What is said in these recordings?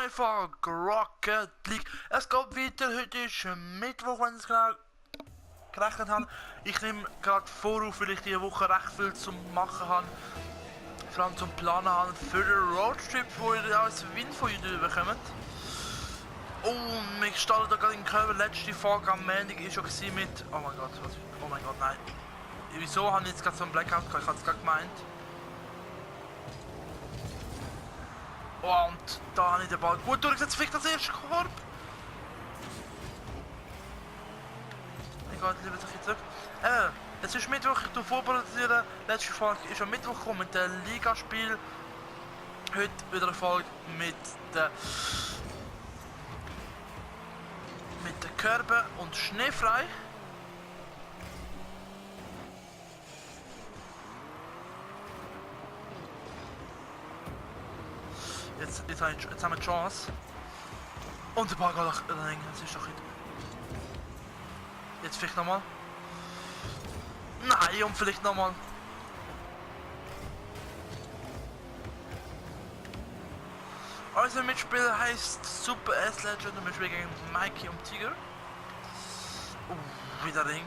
neue Folge Rocket League. Es geht weiter, heute ist Mittwoch, wenn ich es genau gerechnet habe. Ich nehme gerade vorauf, weil ich diese Woche recht viel zu machen habe. Vor allem zum Planen habe für den Roadtrip, wo ihr als Wind von YouTube bekommt. Und wir starten da gerade in Köln. Letzte Folge am Montag war schon mit... Oh mein Gott, was? Oh mein Gott, nein. Wieso habe ich jetzt gerade so einen Blackout gehabt? Ich habe es gerade gemeint. Oh, und da habe ich den Ball gut durchgesetzt. Vielleicht das erste Korb. Ich gehe lieber ein bisschen zurück. Es ist Mittwoch, ich vorbereite. Letzte Folge ist am Mittwoch gekommen mit dem Ligaspiel. Heute wieder eine Folge mit den Körben und Schneefrei. Jetzt haben wir die Chance. Und der Ball geht doch rein. Das ist doch nicht. Jetzt vielleicht nochmal. Nein, und vielleicht nochmal. Unser Mitspieler heißt Super S-Legend und wir spielen gegen Mikey und Tiger. Wieder Ring.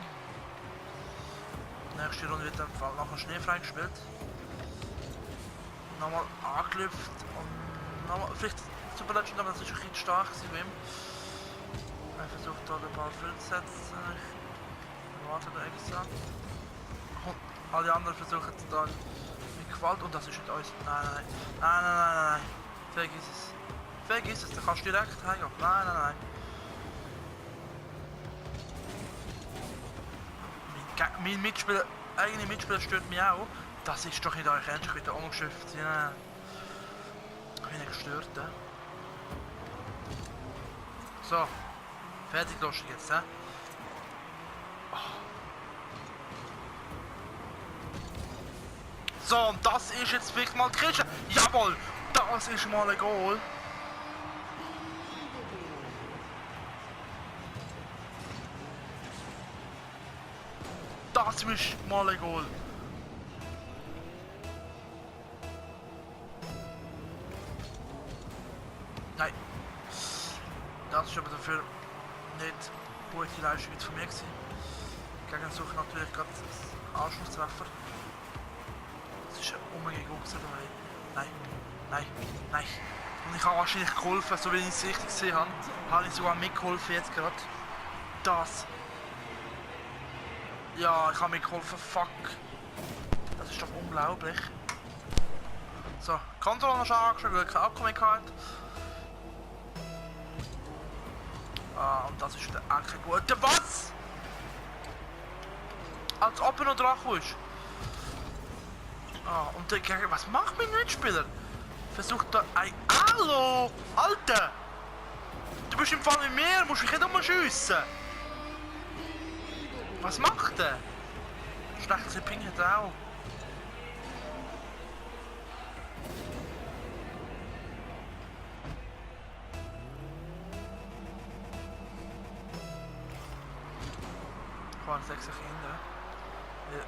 Nächste Runde wird dann nachher schneefrei gespielt. Nochmal angelüpft und nochmal. Vielleicht Super Legend, aber das ist ein bisschen stark bei ihm. Er versucht da den Ball viel zu setzen. Ich warte da extra. Und alle anderen versuchen da mit Gewalt und das ist nicht uns. Nein. Vergiss es, da kannst du direkt heimgehen. Nein. Mein Mitspieler, eigene Mitspieler stört mich auch. Das ist doch nicht euch endlich wieder umgeschifft. Ja. Ich bin gestört. So. Fertig lustig jetzt, hä? Oh. So, und das ist jetzt wirklich mal die Kiste. Jawohl! Das ist mal ein Goal. Das ist mal ein Goal. Nein. Das ist aber dafür nicht gute Leistung von mir gewesen. Gegen suche natürlich gerade den Anschlusstreffer. Das ist ein Umgehgucks dabei. Nein. Und ich habe wahrscheinlich geholfen, so wie ich es richtig gesehen habe. Habe ich sogar mitgeholfen jetzt gerade. Das. Ja, ich habe mitgeholfen. Fuck. Das ist doch unglaublich. So, Kontrolle noch schon angeschrieben, weil ich kein Abkommen hatte. Ah, und das ist der Ecke gut. Was? Als ob er noch dran ist. Ah, und der, was macht mein Mitspieler? Versucht da ein... Hallo! Alter! Du bist im Fall mit mir, musst mich nicht umschiessen! Was macht der? Schlechtes Ping hat er auch. Ich war 6 Kinder. Ja.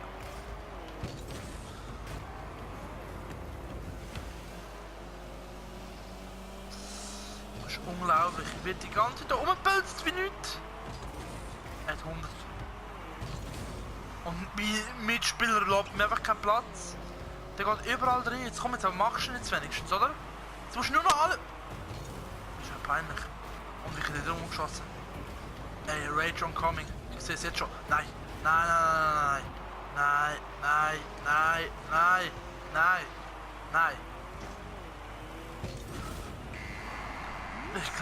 Das ist unglaublich. Ich werde die ganze Zeit da rumgepelzt wie nichts. Er hat 100. Und mein Mitspieler lässt mir einfach keinen Platz. Der geht überall rein. Jetzt komm, jetzt machst du jetzt wenigstens, oder? Jetzt musst du nur noch alle... Das ist ja peinlich. Und ich hätte drum geschossen. Ey, Rage on coming. Ich sehe es jetzt schon. Nein. Ich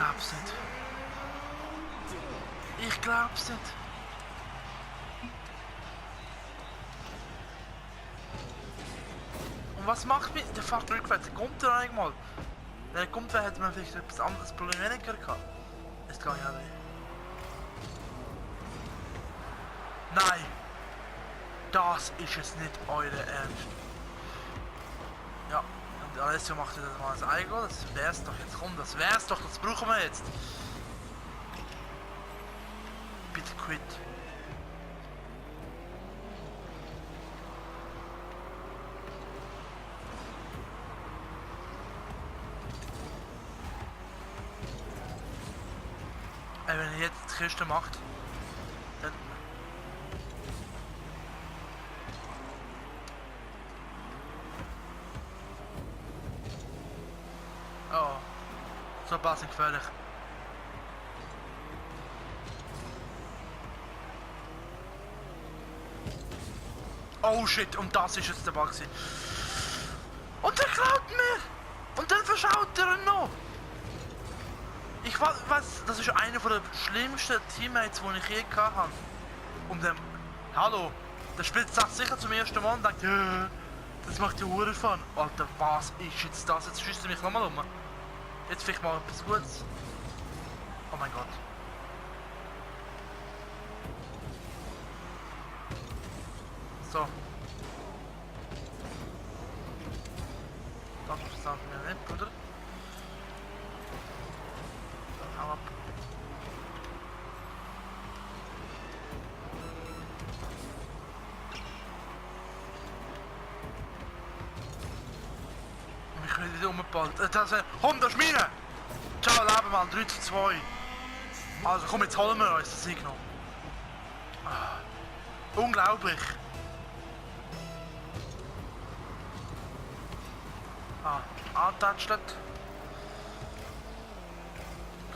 glaub's nicht. Und was macht mich? Der fährt rückwärts. Kommt er eigentlich mal? Wenn er kommt, hätte man vielleicht etwas anderes Problem weniger gehabt. Jetzt kann ich auch nicht. Nein! Das ist jetzt nicht eure Ernst. Ja, und Alessio macht jetzt mal das Eigo. Das wär's doch jetzt. Komm, das wär's doch. Das brauchen wir jetzt. Bitte quit. wenn ihr jetzt die Kiste macht, dann... Oh. So passen gefährlich. Oh shit, und das ist jetzt der Bug gewesen. Und der klaut mir! Und dann verschaut er ihn noch! Ich weiß, das ist einer der schlimmsten Teammates, die ich je gehabt habe. Und dann, hallo, der spielt das sicher zum ersten Mal und denkt, das macht die Uhr von. Alter, was ist jetzt das? Jetzt schießt er mich nochmal um. Jetzt vielleicht mal etwas Gutes. Oh mein Gott. So. Das verstanden wir nicht, Bruder. Dann hau ab. Ich bin wieder umgeballt. Komm, das ist meine! Ciao, Leben, Mann. 3:2. Also komm, jetzt holen wir uns das Sieg noch. Unglaublich. Antatscht. Geht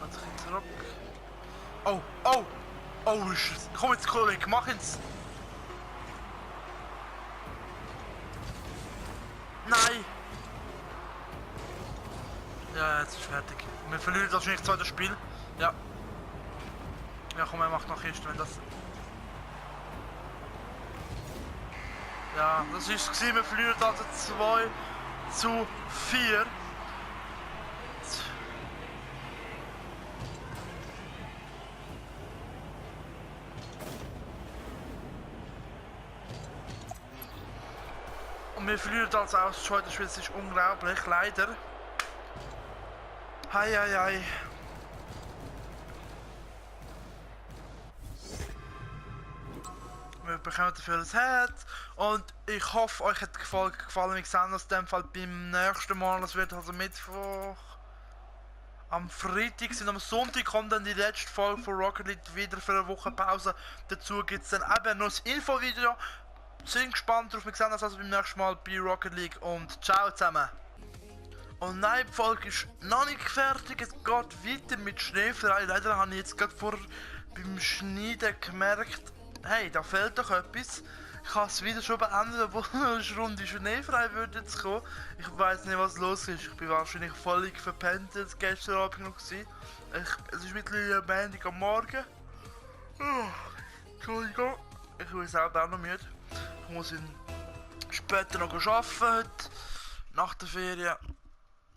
ein bisschen zurück. Oh, oh! Oh, komm jetzt, Kollege, mach jetzt! Nein! Ja, jetzt ist fertig. Wir verlieren wahrscheinlich das zweite Spiel. Ja. Ja, komm, er macht noch erst, wenn das... Ja, das ist es. Wir verlieren also 2:4. Und wir verlieren also auch das zweite Spiel, das ist unglaublich, leider. Hei, hei, hei. Wir bekommen dafür ein Herz und ich hoffe, euch hat die Folge gefallen. Wir sehen uns in dem Fall beim nächsten Mal. Das wird also Mittwoch. Am Freitag und am Sonntag kommt dann die letzte Folge von Rocket League wieder für eine Woche Pause. Dazu gibt es dann eben noch das Infovideo. Sind gespannt drauf. Wir sehen uns also beim nächsten Mal bei Rocket League und ciao zusammen. Und nein, die Folge ist noch nicht fertig. Es geht weiter mit Schneefrei. Leider habe ich jetzt gerade beim Schneiden gemerkt, hey, da fehlt doch etwas. Ich kann es wieder schon beenden, obwohl eine Runde schneefrei würde jetzt kommen. Ich weiß nicht, was los ist. Ich bin wahrscheinlich völlig verpennt jetzt gestern Abend noch gewesen. Es ist mittlerweile Montag am Morgen. Entschuldigung. Ich bin selber auch noch müde. Ich muss später noch arbeiten heute. Nach der Ferien.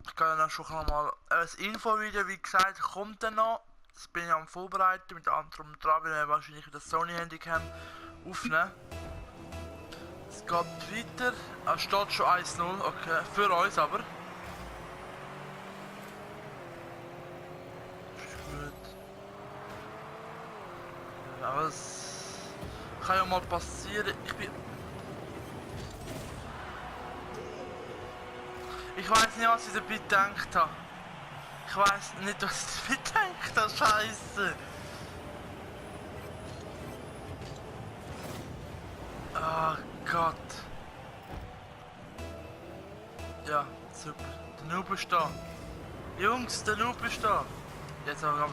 Ich kann dann schon mal ein Infovideo, wie gesagt, kommt dann noch. Das bin ich am Vorbereiten, mit anderem dran, weil wir wahrscheinlich das Sony Handycam aufnehmen. Es geht weiter. Es steht schon 1:0, okay, für uns aber. Ist gut. Aber es kann ja mal passieren. Ich weiß nicht, was ich dabei gedacht habe. Ich weiß nicht, was ich dabei gedacht habe. Scheiße. Oh Gott. Ja, super. Der Noob ist da. Jungs, der Noob ist da. Jetzt aber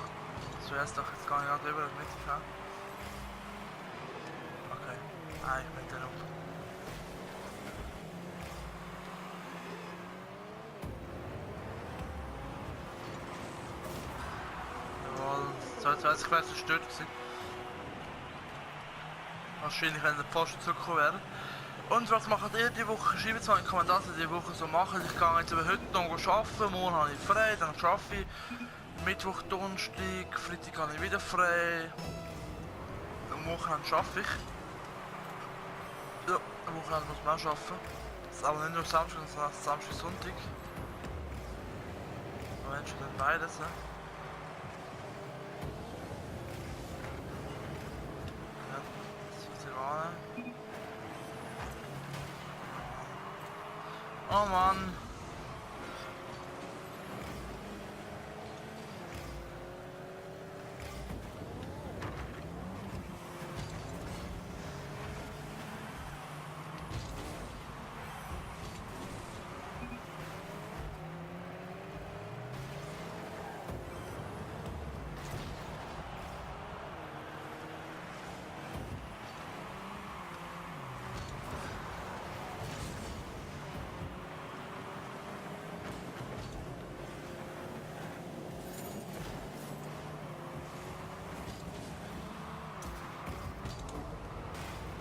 zuerst doch, jetzt gar nicht drüber mit. Ja? Okay. Ich bin der Noob. Jawohl. So, jetzt wäre es zerstört gewesen. Wahrscheinlich, wenn der Pfosten zurückgekommen wäre. Und was macht ihr die Woche? Schreibt es mal in die Kommentare, was ihr die Woche so macht. Ich gehe jetzt aber heute noch arbeiten, morgen habe ich frei, dann arbeite ich. Mittwoch, Donnerstag, Freitag habe ich wieder frei. Am Wochenende arbeite ich. Ja, am Wochenende muss man auch arbeiten. Das ist aber nicht nur Samstag, sondern auch Samstag und Sonntag. Moment, schon dann beides. Ja. Oh Mann.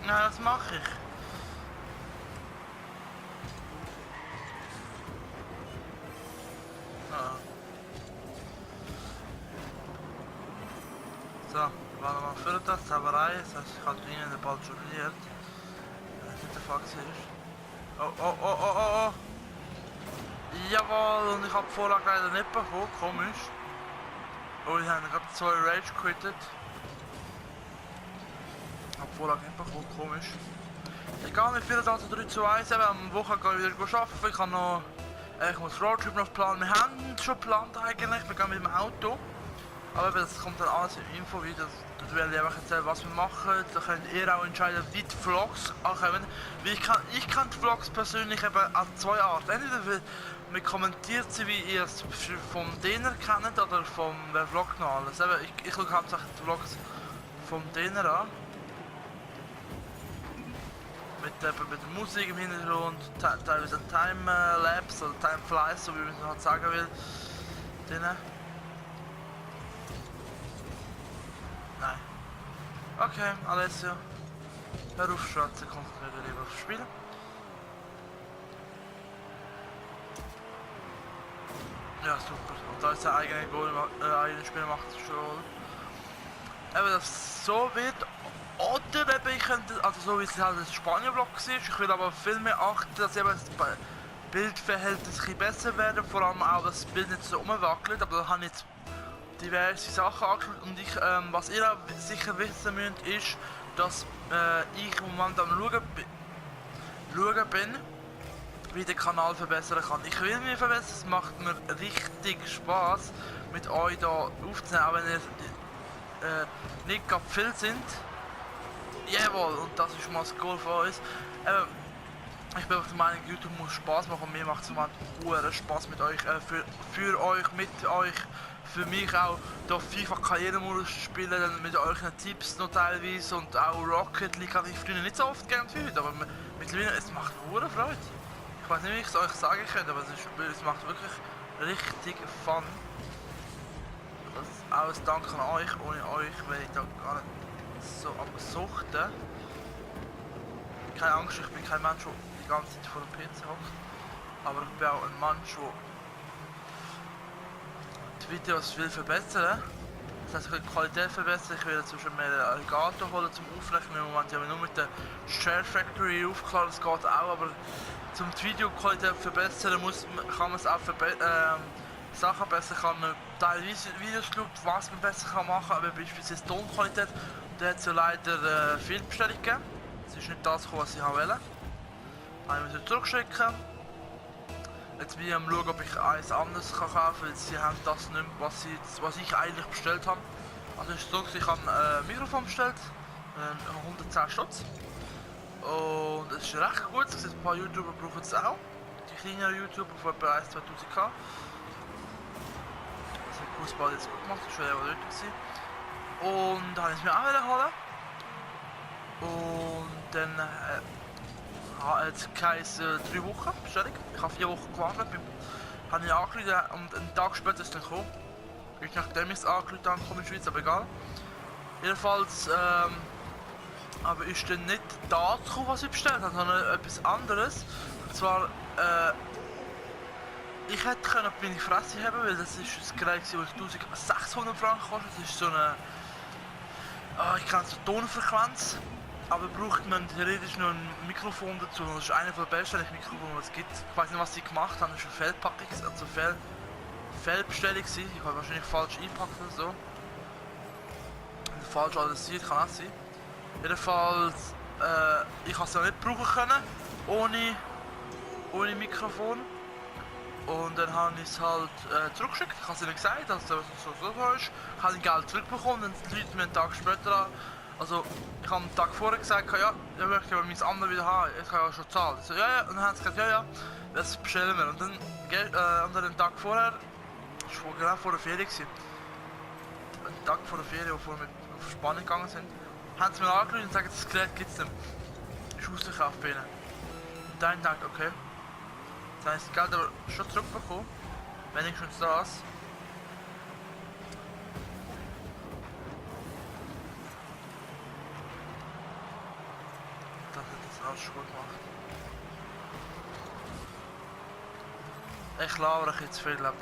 Ja, das mache ich. Ja. So, wir waren nochmal für das Zauberei, das heißt, ich habe ihnen bald jongliert. Das nicht der Fall ist. Oh, oh, oh, oh, oh, oh. Jawohl, und ich habe die Vorlage leider nicht bekommen, komisch. Oh, ich habe gerade 2 Rage quittet. Ich habe die Vorlage nicht bekommen, komisch. Egal, mit 84-3-2-1, am Wochenende gehe ich wieder arbeiten. Ich habe noch... ich muss Roadtrip noch planen. Wir haben schon geplant eigentlich, wir gehen mit dem Auto. Aber das kommt dann alles im Info-Video. Da werde ich einfach erzählen, was wir machen. Da könnt ihr auch entscheiden, wie die Vlogs ankommen. Ich kann die Vlogs persönlich eben an 2 Arten. Entweder man kommentiert sie, wie ihr es vom Dinner kennt oder vom Vlog noch alles. Eben, ich schaue hauptsächlich die Vlogs vom Dinner an. Mit der Musik im Hintergrund, teilweise Time-Lapse oder Time-Flies, so wie man es halt sagen will. Denen. Nein. Okay, Alessio. Hör auf schwarze, konzentriere dich lieber aufs Spiel. Ja, super. Und da ist der eigene Goal, eigene Spiel macht es schon. Eben, dass so wird. Oder eben, ich könnte, also so wie es halt ein Spanien-Vlog ist, ich will aber viel mehr achten, dass eben das Bildverhältnis ein bisschen besser werden, vor allem auch, dass das Bild nicht so umwackelt, aber da habe ich jetzt diverse Sachen angeschaut und ich, was ihr auch sicher wissen müsst, ist, dass ich im Moment am Schauen bin, wie ich den Kanal verbessern kann. Ich will mich verbessern, es macht mir richtig Spaß mit euch hier aufzunehmen, auch wenn ihr nicht gerade viel sind. Jawohl, und das ist mal das Goal von uns. Ich bin auf der Meinung, YouTube muss Spaß machen und mir macht es im Moment Spaß mit euch, für euch, mit euch, für mich auch hier FIFA Karrieremodus spielen, dann mit euren Tipps noch teilweise und auch Rocket League habe ich früher nicht so oft gern gefühlt, aber mittlerweile, es macht mir Freude. Ich weiß nicht, wie ich es euch sagen könnte, aber es macht wirklich richtig Fun. Das ist auch ein Dank an euch, ohne euch wäre ich da gar nicht so am Suchten. Keine Angst, ich bin kein Mensch, der die ganze Zeit vor dem PC hockt. Aber ich bin auch ein Mensch, der die Videos will verbessern. Das heißt, ich will die Qualität verbessern. Ich will zwischen mehr Alligator holen zum Aufrechnen. Im Moment habe ich nur mit der Share Factory aufgeladen, das geht auch. Aber zum die Videoqualität verbessern kann man es auch Sachen besser kann man teilweise Videos schauen, was man besser kann machen kann, aber beispielsweise Tonqualität. Da hat es ja leider Fehlbestellung gegeben. Es ist nicht das gekommen, was ich wollte. Habe ich zurückschicken. Jetzt bin ich am schauen, ob ich eins anderes kaufen kann, weil sie haben das nicht mehr, was ich eigentlich bestellt habe. Also ist so, ich habe ein Mikrofon bestellt, 110 Stutz. Und es ist recht gut, ein paar YouTuber brauchen es auch. Die kleineren YouTuber von etwa 1-2 Tausend K. Das hat Fußball jetzt gut gemacht, das war ja dort gewesen. Und da habe ich es mir auch holen. Und dann hat es geheißen 3 Wochen Bestellung. Ich habe 4 Wochen gewartet. Habe ich angerufen und einen Tag später ist es dann gekommen. Ich nachdem ich es angerufen habe, komme in die Schweiz, aber egal. Jedenfalls aber ist dann nicht das gekommen, was ich bestellt habe, sondern etwas anderes. Und zwar ich hätte können meine Fresse haben, weil das ist ein Gerät, das 1600 Franken kostet. Das ist so eine ich kenne so Tonfrequenz, aber braucht man theoretisch noch ein Mikrofon dazu. Das ist einer der besten Mikrofone, die es gibt. Ich weiß nicht, was sie gemacht haben, das ist eine Fehlpackung, also Fehlbestellung. Ich habe wahrscheinlich falsch eingepackt oder so. Falsch adressiert, kann auch sein. Jedenfalls, ich habe es ja nicht brauchen können, ohne Mikrofon. Und dann habe ich es halt zurückgeschickt. Ich habe es ihnen gesagt, dass es so ist. Ich habe das Geld zurückbekommen und die Leute mir einen Tag später an. Also, ich habe einen Tag vorher gesagt, ja, ich möchte aber mein anderes wieder haben. Ich habe ja schon gezahlt. So, ja, und dann haben sie gesagt, ja, das bestellen wir. Und dann, einen Tag vorher, das war genau vor der Ferie. Einen Tag vor der Ferie, bevor wir auf Spanien gegangen sind, haben sie mir angerufen und gesagt, das Gerät gibt es nicht. Ist ausverkauft bei ihnen. Und dann dachte ich, okay. Dann habe ich das Geld aber schon zurückbekommen. Wenigstens das. Hast du gut gemacht. Ich labere jetzt viel über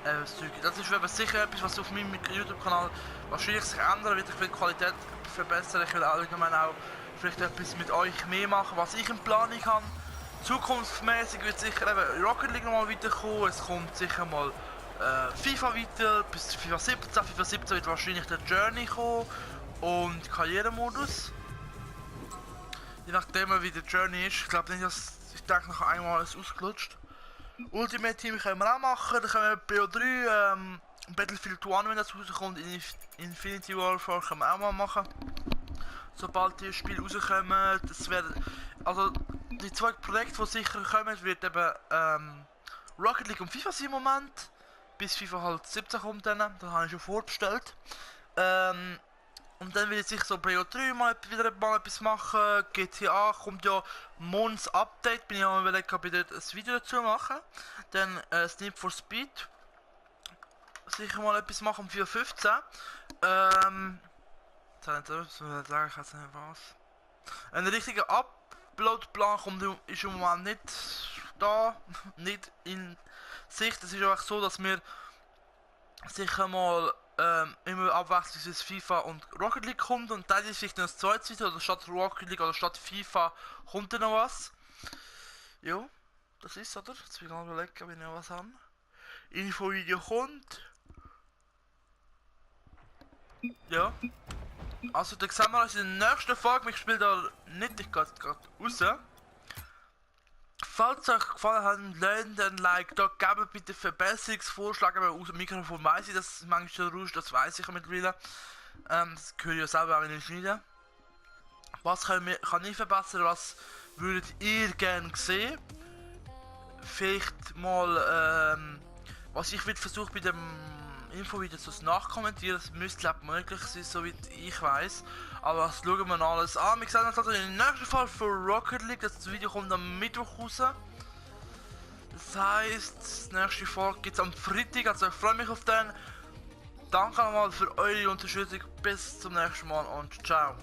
das Zeug. Das ist eben sicher etwas, was auf meinem YouTube-Kanal wahrscheinlich sich ändern wird. Ich will die Qualität verbessern. Ich will allgemein auch vielleicht etwas mit euch mehr machen, was ich in Planung habe. Zukunftsmäßig wird sicher eben Rocket League nochmal weiterkommen. Es kommt sicher mal FIFA weiter, bis FIFA 17. FIFA 17 wird wahrscheinlich der Journey kommen und Karrieremodus. Je nachdem wie der Journey ist. Ich glaube nicht, dass ich denke noch einmal alles ausgelutscht. Ultimate Team können wir auch machen, dann können wir BO3, Battlefield 1, wenn das rauskommt, Infinity Warfare können wir auch mal machen. Sobald die Spiele rauskommen, das werden, also die zwei Projekte, die sicher kommen, wird eben Rocket League und FIFA sein im Moment, bis FIFA halt 17 kommt dann, das habe ich schon vorbestellt. Und dann will ich sicher so BO3 wieder mal etwas machen. GTA kommt ja Mons Update. Bin ich am überlegt, ob ich dort ein Video dazu machen. Dann Need for Speed. Sicher mal etwas machen um 4.15. Ich weiß nicht was. Ein richtiger Upload-Plan kommt ist im Moment nicht da. Nicht in Sicht. Es ist einfach so, dass wir sicher mal immer abwechselnd FIFA und Rocket League kommt und dann ist vielleicht noch das zweite Video oder statt Rocket League oder statt FIFA kommt dann noch was. Jo, das ist oder? Jetzt will ich mal überlegen, ob ich noch was habe. Info-Video kommt. Ja. Also dann sehen wir uns in der nächsten Folge. Ich spiele da nicht gerade raus. Falls es euch gefallen hat, lasst ein Like da, gebt bitte Verbesserungsvorschläge, aus dem Mikrofon weiss ich, dass es manchmal rauscht, das weiss ich mittlerweile. Das höre ich ja selber auch, wenn ich schneide. Was kann ich verbessern, was würdet ihr gerne sehen? Vielleicht mal, was ich versuche bei dem Infovideo zu nachkommentieren, das müsste glaube möglich sein, soweit ich weiß. Aber das schauen wir alles an. Wir sehen uns also in der nächsten Folge für Rocket League. Das Video kommt am Mittwoch raus. Das heisst, die nächste Folge gibt es am Freitag, also ich freue mich auf den. Danke nochmal für eure Unterstützung. Bis zum nächsten Mal und ciao.